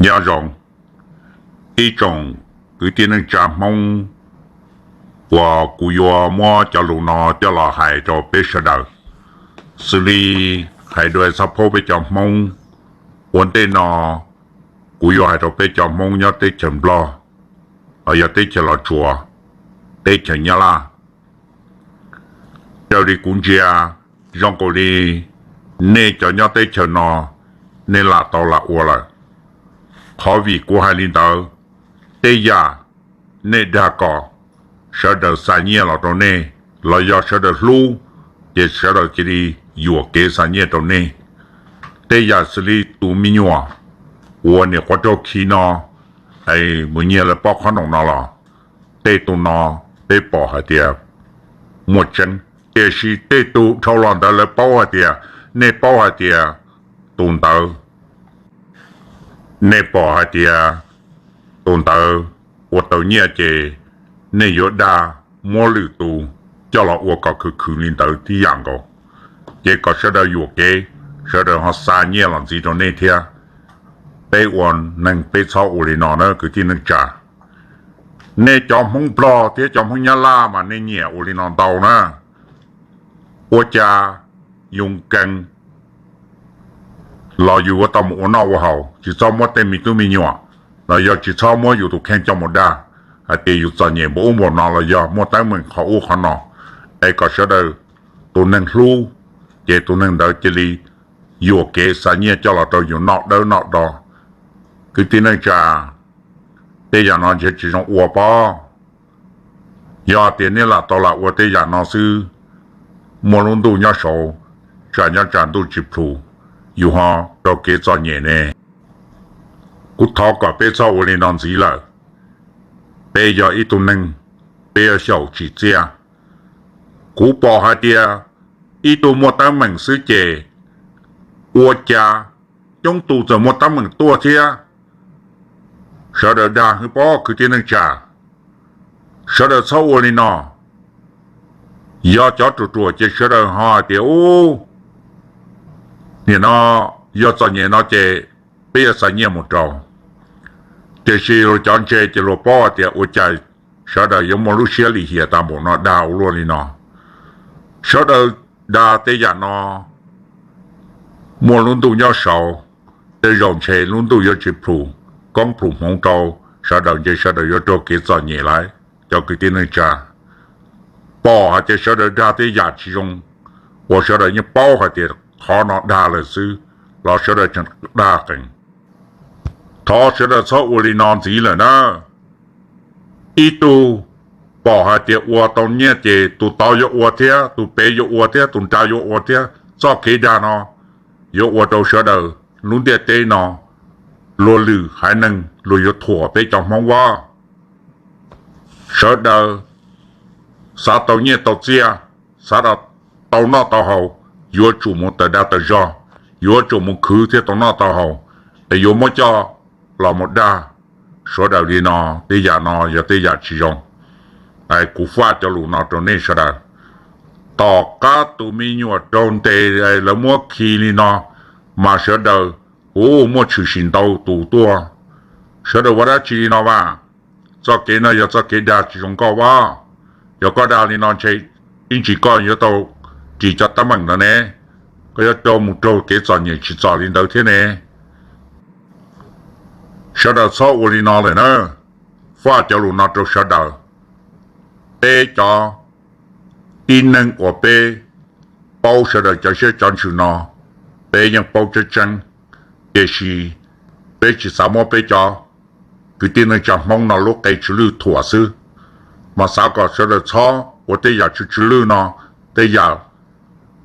Nyob zoo ib tsoom kwv tij neej tsa Hmoob uas kuv yuav muab cov lus no coj los hais rau peb sawv daws, xws li hais dua txhob phob peb cov Hmoob. Ua ntej no kuv yuav hais rau peb cov Hmoob nyob teb chaws Nplog, los yog teb chaws Los Tsuas, teb chaws Nyab Laj. Raws li kuv ntsia, zoo nkaus li nej cov nyob teb chaws no, nej lam tau lam ua lawm. Qhov vim kuv hais li ntawd, tej yam nej dag kom sawv daws xa nyiaj los rau nej, los yog sawv daws hlub, ces sawv daws cia li yuam kev xa nyiaj rau nej. Tej yam xws li tus me nyuam uas niam quav raug khi no, mus nyiag lawv pob qhob noom no los, tej tus no peb pom hais tias muaj tseeb, tiam sis tej tus dhau los ntawd lawv paub hais tias, nej paub hais tias tus ntawd, nej pom hais tias tus ntawd ua tau nyiaj ces nej yuav dag muab lwm tus coj los ua kom khwv khwv li ntawd tib yam nkaus. Ces kom sawv daws yuam kev, sawv daws ho xa nyiaj los ntxiv rau nej thiab. Peb ua neeg peb txhob ua li no na kwv tij neej tsa. Nej cov Hmoob Nplog thiab cov Hmoob Nyab Laj mas nej nyiam ua li no ntau na. Ua cas yus nkees los yus yuav tau mus ua noj ua haus, tsis txhob muab tej me tub me nyuam, los yog tsis txhob muab yus tus kheej coj mus dag hais tias yus txom nyem npaum ub npaum no los yog muaj teeb meem qhov ub qhov no, es kom sawv daws tus neeg hlub, ces tus neeg ntawd cia li yuam kev xa nyiaj coj los rau yus noj dawb noj do. Kwv tij neej tsa, tej yam no ntshe tsis zoo ua pob. Yog tias nej lam tau lam ua tej yam no xwb, muaj lub ntuj nyob saud, tsam nyob tsam ntuj tsis plhus, yus ho raug kev txom nyem ne. Kuv thov kom peb txhob ua li no ntxiv lawm. Peb yog ib tug neeg, peb yuav xyaum tsim txiaj. Kuv pom hais tias ib tug muaj teeb meem xwb ces ua cas coob tus txawm muaj teeb meem tuaj thiab. Sawv daws dag hwv pob kwv tij neej tsa, sawv daws txhob ua li no. Yog cov ruam ruam ces sawv daws ho hais tias ub, nim no yog txom nyem no ces peb yuav xa nyiaj mus rau. Tiam sis luag cov ntse ces luag paub hais tias ua cas sawv daws yuav muaj lub siab lim hiam tas npaum no dag ua luaj li no. Sawv daws dag tej yam no, muaj lub ntuj nyob saud, tej zaum ntshe lub ntuj yuav tsis plhus koob plhus hmoov rau sawv daws, ntshe sawv daws yuav raug kev txom nyem lawm. Cov kwv tij neej tsa, pom hais tias sawv daws dag tej yam tsis zoo uas sawv daws yeej paub hais tias qhov no dag lawm xwb los sawv daws tseem dag qees. Thov sawv daws txhob ua li no ntxiv lawm na. Ib tug pom hais tias ua tau nyiaj ces tus tod yuav ua thiab, tus pem yuav ua thiab, tus nrad yuav ua thiab. Txoj kev dag no yuav ua rau sawv daws lub ntiaj teb no luag lwm haiv neeg luag yuav thuam peb cov Hmoob vab. Sawv daws xav tau nyiaj tau txiaj, xav tau noj tau haus, yuav tsum mus tawm dag tawm zog, yuav tsum mus khwv thiaj tau noj tau haus, es yuav muab coj los mus dag sawv daws li no, tej yam no yog tej yam tsis zoo. Kuv faj cov lus no rau nej sawv daws. Tom qab tus me nyuam raug ntes lawv muab khi li no, mas sawv daws, u, muaj tshwm sim ntau tus tuaj. Sawv daws ua dab tsi li no vas? Txoj kev no yog txoj kev dag tsis zoo nkauj vab. Yog koj dag li no ntshe ib ntsis koj yuav tau ris cov teeb meem ntawd ne, koj yuav tau mus raug kev txom nyem tsim txom li ntawd thiab ne. Sawv daws txhob ua li no lawm na. Faj cov lus no rau sawv daws. Peb cov tib neeg uas peb paub sawv daws cov siab cov ntsws no, peb yeej paub tseeb tseeb, tiam sis peb tsis xav muab peb cov kwv tij neej tsa Hmoob no lub qe tsw lwj thuam xwb, mas xav kom sawv daws txhob ua tej yam tsw tsw lwj no, tej yam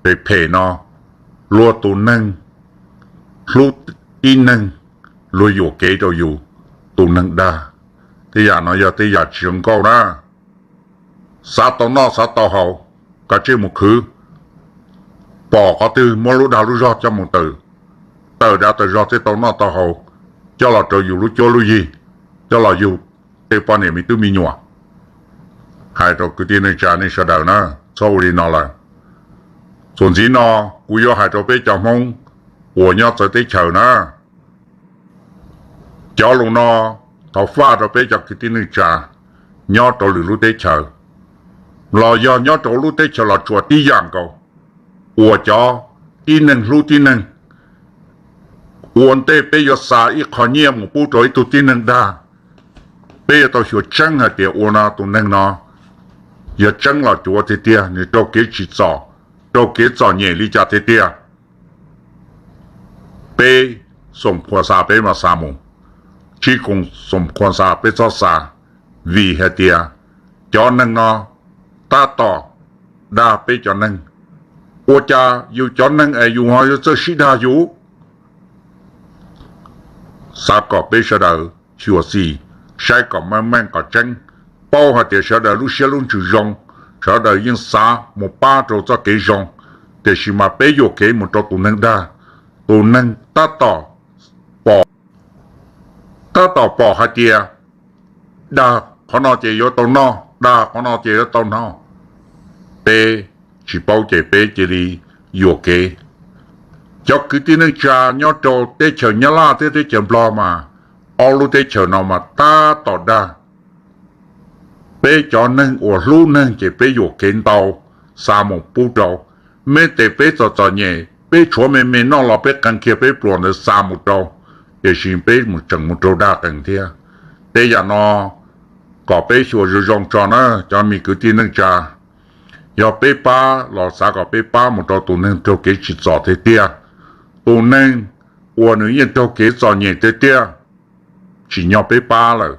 phem phem no. Luag tus neeg hlub tib neeg, luag yuam kev rau yus tus neeg dag, tej yam no yog tej yam tsis zoo nkauj na. Xav tau noj xav tau haus, kav tsij mus khwv. Pom qhov twg muab lub dag lub zog coj mus tawm, tawm dag tawm zog thiaj tau noj tau haus, coj los rau yus lub cuab lub yig, coj los yug tej poj niam me tub me nyuam. Hais rau kwv tij neej tsa nej sawv daws na, txhob ua li no lawm. Txuas ntxiv no kuv yuav hais rau peb cov Hmoob uas nyob txawv teb chaws na, Cov lus no thov faj rau peb cov kwv tij neej tsa nyob rau lwm lub teb chaws, los yog nyob rau lub teb chaws Los Tsuas tib yam nkaus, uas cov tib neeg hlub tib neeg. Ua ntej peb yuav xa ib qho nyiaj mus pub rau ib tug tib neeg dag, peb yuav tau xyuas tseeb hais tias ua no tus neeg no yog tseeb los cuav tiag tiag, nws raug kev tsim txom, raug kev txom nyem li cas tiag tiag. Peb xoom khuas xa peb mam xa mus, tsis koom xoom khuas xa peb txhob xa, vim hais tias cov neeg no tab tom dag peb cov neeg. Ua cas yus cov neeg es yus ho yuav txawj sib dag yus? Xav kom peb sawv daws xyuam xim, saib kom meej meej kom tseeb, paub hais tias sawv daws lub siab lub ntsws zoo, sawv daws yeej xav mus pab rau txoj kev zoo, tiam sis mas peb yuam kev mus rau tus neeg dag, tus neeg tab tom pom, tab tom pom hais tias dag qhov no ces yuav tau noj, dag qhov no ces yuav tau noj. Peb tsis paub ces peb cia li yuam kev. Cov kwv tij neej tsa nyob rau teb chaws Nyab Laj thiab teb chaws Nplog mas, ob lub teb chaws no mas tab tom dag. Peb cov neeg uas hlub neeg ces peb yuam kev ntau, xa mus pub rau. Mej tes peb txom txom nyem, peb tshuav me me noj los peb qee kiag peb pluas ntawd xa mus rau, tiam sis peb mus tseem mus raug dag qees thiab. Tej yam no kom peb xyuas zoo zoo tso na cov me kwv tij neej tsa. Yog peb pab los xav kom peb pab mus rau tus neeg raug kev tsim txom tiag tiag, tus neeg uas nws yeej raug kev txom nyem tiag tiag, tsim nyog peb pab lawm,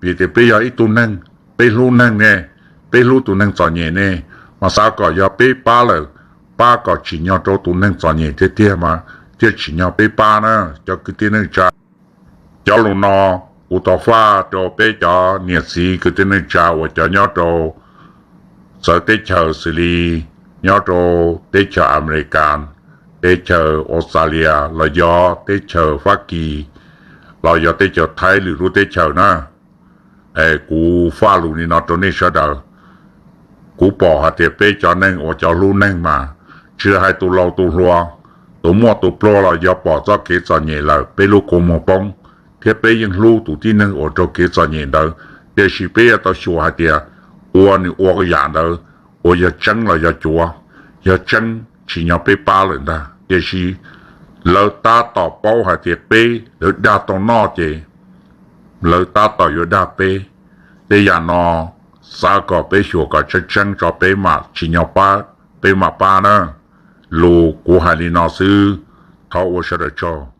vim tias peb yog ib tug neeg, peb hlub neeg ne, peb hlub tus neeg txom nyem ne, mas xav kom yog peb pab lawm, pab kom tsim nyog rau tus neeg txom nyem tiag tiag mas thiaj tsim nyog peb pab na cov kwv tij neej tsa. Cov lus no kuv thov faj rau peb cov niam txiv kwv tij neej tsa uas cov nyob rau txawv teb chaws xws li nyob rau teb chaws Amelikas, teb chaws Australia los yog teb chaws Fab Kis, los yog teb chaws Thaib lwm lub teb chaws na. Kuv faj lus li no rau nej sawv daws. Kuv pom hais tias peb cov neeg uas cov hlub neeg mas, tsis hais tus laus tus hluas, tus muaj tus pluag los yog pom txoj kev txom nyem lawm peb lub kua muag poob, thiab peb yeej hlub tus tib neeg uas raug kev txom nyem ntawd, tiam sis peb yuav tau xyuas hais tias ua nws ua yam ntawd uas yog tseeb los yog cuav. Yog tseeb tsim nyog peb pab lawm ntag, tiam sis lawv tab tom paub hais tias peb, lawv dag tau noj ces lawv tab tom yuav dag peb. Tej yam no xav kom peb xyuas kom tseeb tseeb tso peb mam tsim nyog pab, peb mam pab na. Lus kuv hais li no xwb, thov ua sawv daws tsaug.